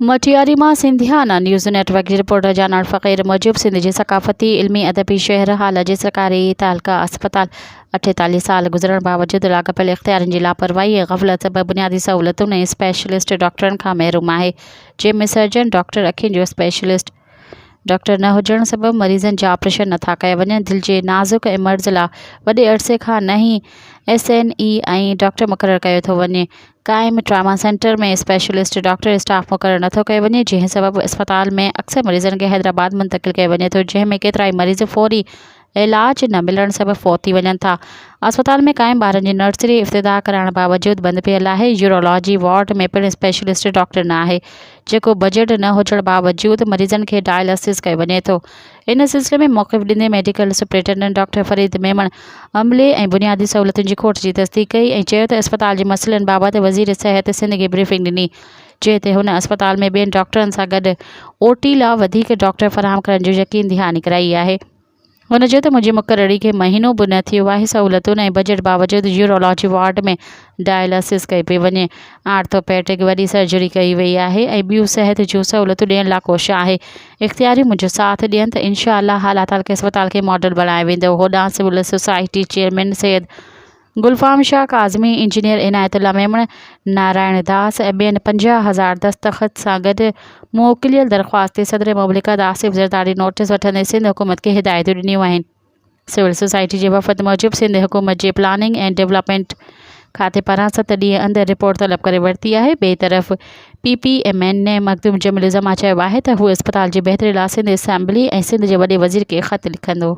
مٽياري مان Sindhiana news net work جي reporter جانان فقير موجب سنڌ جي ثقافتي، علمي، ادبي شهر هالا جي سرڪاري تعلقه اسپتال 48 سال گذرڻ باوجود لاڳاپيل اختيارين جي لاپرواهي ۽ غفلت سبب بنيادي سهولتن ۽ اسپيشلسٽ ڊاڪٽرن کان محروم آهي جنهن ۾ سرجن ڊاڪٽر اکين جو اسپيشلسٽ ڊاڪٽر نه هجڻ سبب مريضن جا آپريشن نٿا ڪيا وڃن، دل جي نازڪ ۽ مرض لا وڏي عرصي کان نه ئي ايس اين اي ۽ ڊاڪٽر مقرر ڪيو ٿو وڃي، قائم trauma centre ۾ specialist doctor staff مقرر نٿو ڪيو وڃي، جنهن سبب اسپتال ۾ اڪثر مريضن کي حيدرآباد منتقل ڪيو وڃي ٿو، جنهن ۾ ڪيترائي مريض فوري علاج نه ملڻ سبب فوت ٿي وڃن ٿا. اسپتال ۾ قائم ٻارن جي نرسري افتتاح ڪرائڻ باوجود بند پيل آهي. يورولاجي وارڊ ۾ پڻ اسپيشلسٽ ڊاڪٽر نه آهي، جيڪو بجيٽ نه هجڻ باوجود مريضن کي ڊائلاسز ڪيو وڃي ٿو. ان سلسلي ۾ موقف ڏيندي medical superintendent doctor Farid Memon عملي ۽ بنيادي سهولتن جي کوٽ جي تصديق ڪئي ۽ چيو ته اسپتال جي مسئلن بابت وزير صحت سنڌ کي بريفنگ ڏني جنهن تي هن اسپتال ۾ ٻين ڊاڪٽرن سان گڏ او ٽي لا وڌيڪ ڊاڪٽر فراهم ڪرڻ جو يقين دهاني ڪرائي آهي. هن چيو ته منهنجي مقرري کي مهينو به نه ٿيو آهي، سهولتن ۽ بجيٽ باوجود يورولاجي وارڊ ۾ ڊائلاسز ڪئي پئي وڃي، آرٿوپيڊڪ وڏي سرجري ڪئي وئي آهي ۽ ٻيون صحت جون سهولتون ڏيڻ لا ڪوشان آهي، اختياريون منهنجو ساٿ ڏين ته انشاء الله هالا تعلقي اسپتال کي ماڊل بڻايو ويندو، هوڏانهن civil society chairman Syed Gulfam Shah Kazmi, engineer Inayatullah Memon, Narayan Das ۽ ٻين 50 هزار دستخط سان گڏ موڪليل درخواست تي صدر مملڪت آصف زرداري نوٽيس وٺندي سنڌ حڪومت کي هدايتون ڏنيون آهن. سول سوسائٽي جي وفد موجب سنڌ حڪومت جي پلاننگ ۽ ڊولپمينٽ کاتي پاران ست ڏينهن اندر رپورٽ طلب ڪري ورتي آهي. ٻئي طرف P P M N A Makhdoom Jamil Uzzaman چيو آهي ته هو اسپتال جي بهتري لاء سنڌ اسيمبلي ۽ سنڌ جي وڏي وزير کي خط لکندو.